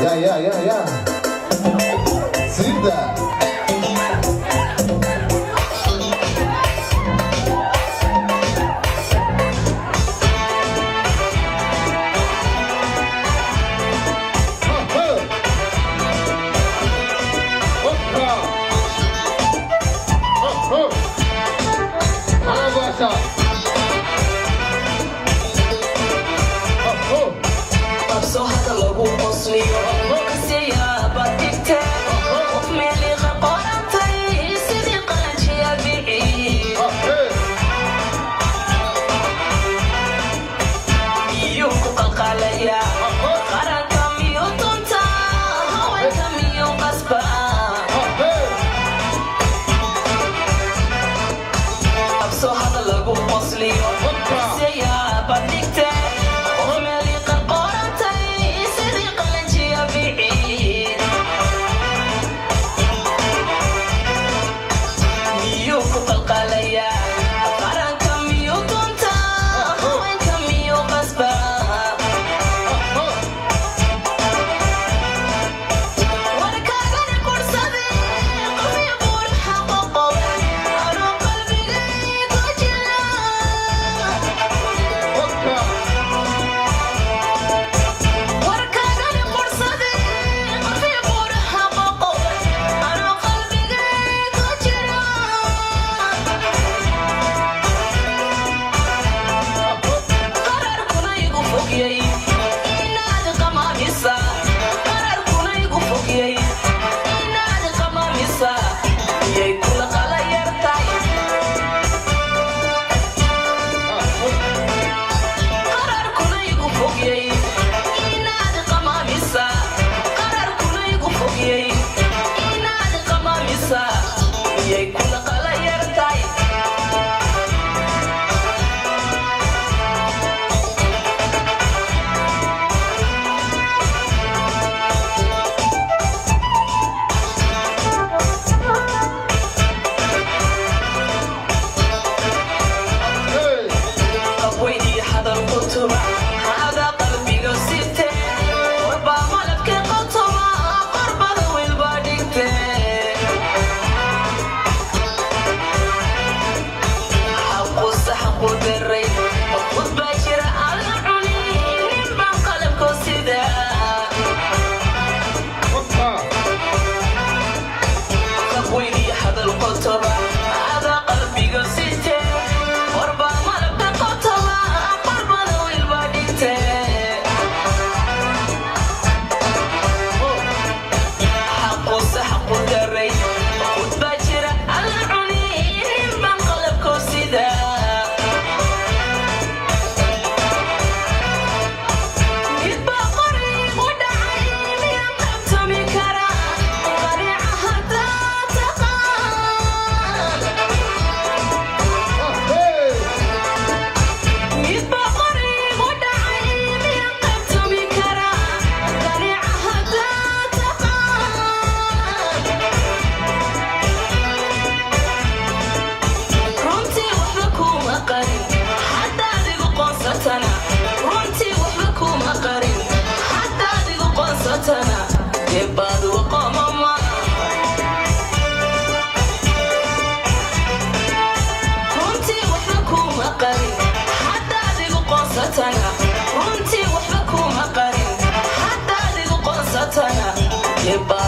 Ya, ya, ya, ya. Sida. Qabso hadal lagu qosliyo kasiyaaba dhigte, qof meeliqa qorantay sidii qalanjiya biciid miyuu ku qalqalaya? Qaranka miyuu tunta? Haweenka miyuu qasba? Qabso hadal lagu qosliyo kasiyaaba dhigte, qof meeliqa qorantay sidii qalanjiya biciid miyuu ku qalqalaya? Qaranka miyuu tunta? Haweenka miyuu qasba? Warkaagani qursade qofyo buuraha qoqoba anuu qalbigaygu jira. Warkaagani qursade qofyo buuraha qoqoba anuu qalbigaygu jira. Qararkuna igu fogyay inaad qamaamisa, qararkuna igu fogyay inaad qamaamisa, miyay kula qala yartay? Qararkuna igu fogyay inaad qamaamisa, qararkuna igu fogyay inaad qamaamisa, miyay kula qala yartay? Qabweydii hadal qutuba hada qalbiga site, warbaa malabkii qotoma qorbada wiilbaa dhigte. Xaquse xaqu daray qud baa jira aan la cunin, ninbaan qalabko sida. Qabweydii hadal qotoba hada qalbiga site, warbaa malabka qotoma qorbada wiilbaa dhigte. Xaquse xaqu daray qud baa jira aan la cunin, ninbaan qalabko sida. Midbaa qorigu dhacay miyaan qabtami karaa? Qariica haddaa taqaan. Midbaa qorigu dhacay miyaan qabtami karaa? Qariica haddaa taqaan. Runtii waxba kuma qarin haddaad igu qoonsatana, runtii waxba kuma qarin haddaad igu qoonsatana, debaad waqoomama. Runtii waxba kuma qarin haddaad igu qoonsatana, runtii waxba kuma qarin haddaad igu qoonsatana, debaad.